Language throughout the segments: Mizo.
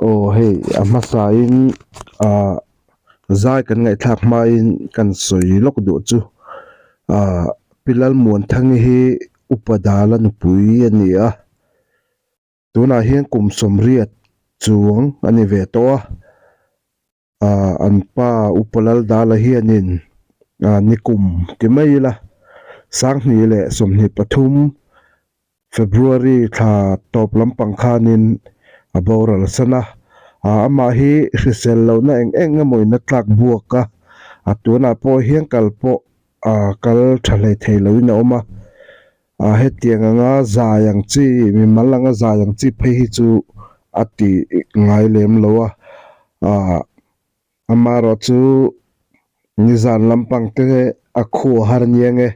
Aw hei a hmasain ah zai kan ngaihthlak hmain kan sawi lawk duh chu ah Pi Lalmuanthangi hi upa dala nupui a ni a. Tunah hian kum sawmriat chuang a ni ve tawh a, ah an pa Upa Laldala hianin ah nikum ti mai ila 2023 February thla tawp lampang khanin a boral san a, ah amah hi hrisel lohna eng eng emaw in a tlak buak a, a tunah pawh hian kal pawh ah kal tha hlei thei loin a awm a. A hetiang anga zai ang chi, mimal anga zai ang chi phei hi chu a ti ngai lem lo a, ah amaherawh chu nizan lampang te a khu a har aniang e,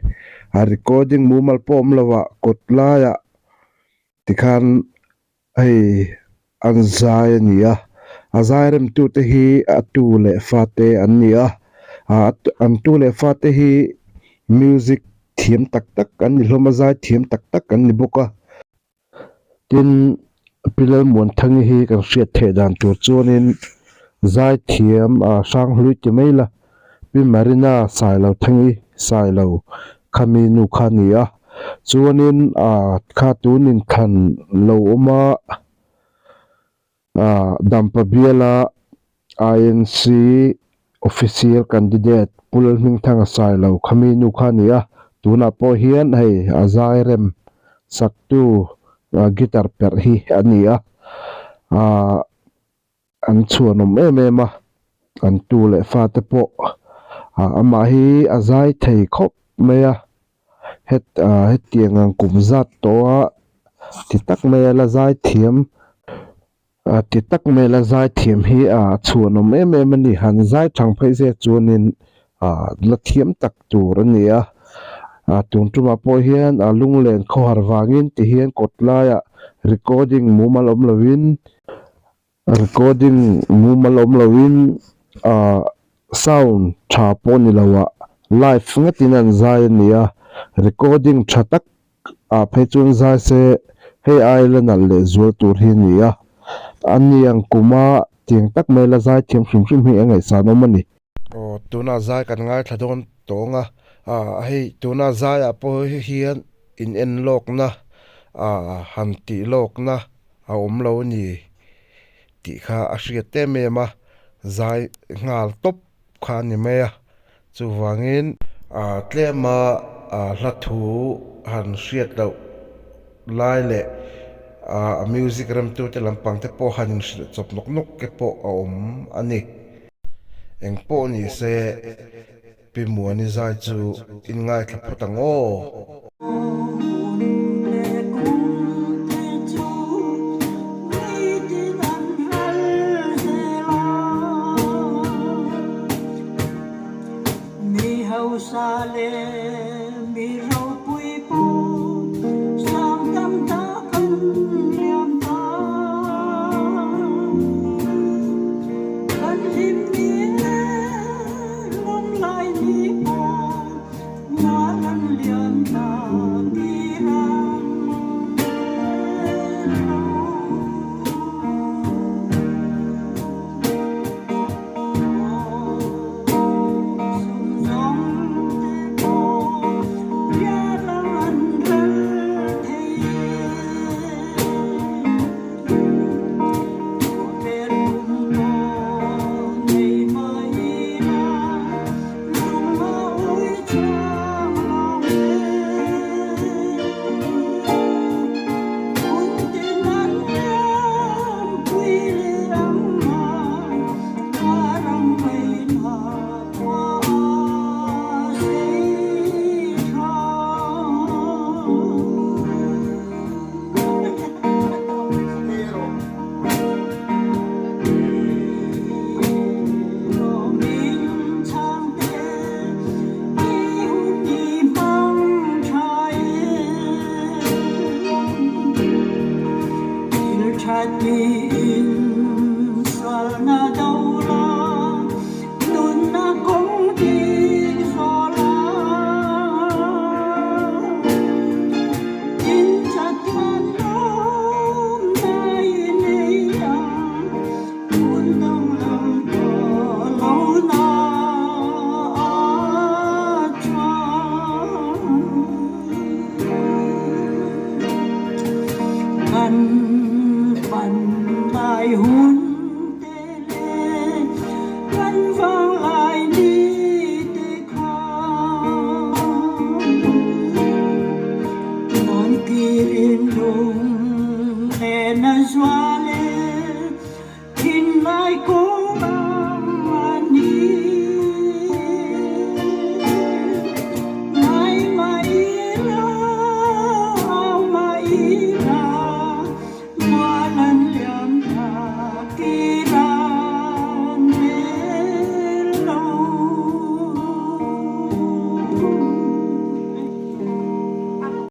a recording mumal pawh awm lo ah kawt laiah tikhan Hei an zai a ni a, a zai remtute hi a tu leh fate an ni a, an tu leh fate hi music thiam tak tak an ni hlawm a, zai thiam tak tak an ni bawk a. Tin, Pi Lalmuanthangi hi kan hriat theih dan tur chuanin zai thiam Hranghlui ti mai la, Pi Marina Sailothangi Sailo khami nu kha a ni a. Chuanin ah kha tun inthlan lo awm a, ah Dampa biala INC official candidate Pu Lalhmingthanga Sailo khami nu kha a ni a, tunah pawh hian hei a zai rem saktu guitar perh hi a ni a, ah An chhuanawm em em a, an tu leh fate pawh amah hi a zai thei khawp mai a, het hetiang ang kum zat tawh a ti tak mai a la zai thiam ti tak mai a la zai thiam hi a chhuanawm em em a ni, han zai thang phei se chuanin la thiam tak tur a ni a, tun tumah pawh hian a lunglen khawhar vangin ti hian kawt laiah recording mumal awm lovin. Recording mumal awm loin ah sound tha pawh ni lo ah live ngatin an zai a ni a, recording tha tak ah phei chuan zai se hei ai la nalh leh zual tur hi a ni a, a ni ang kuma tiang tak mai la zai thiam hrim hrim hi a ngaihsan awm a ni. Aw tunah zai kan ngaithla dawn tawng a, ah hei tunah zaiah pawh hian in en lawkna ah han tih lawkna a awm lo a ni tih kha a hriat em em a, zai nghal tawp kha a ni mai a, chuvangin ah tlema ah hla thu han hriat loh lai leh ah a music remtute lampang te pawh han inhrilh chawp nawk nawk te pawh a awm a ni. Eng pawh ni se Pi Muani zai chu in ngaithla phawt ang aw. Pan lai hun te leh kan vanglai ni te kha Nawn kirin lung len a zual.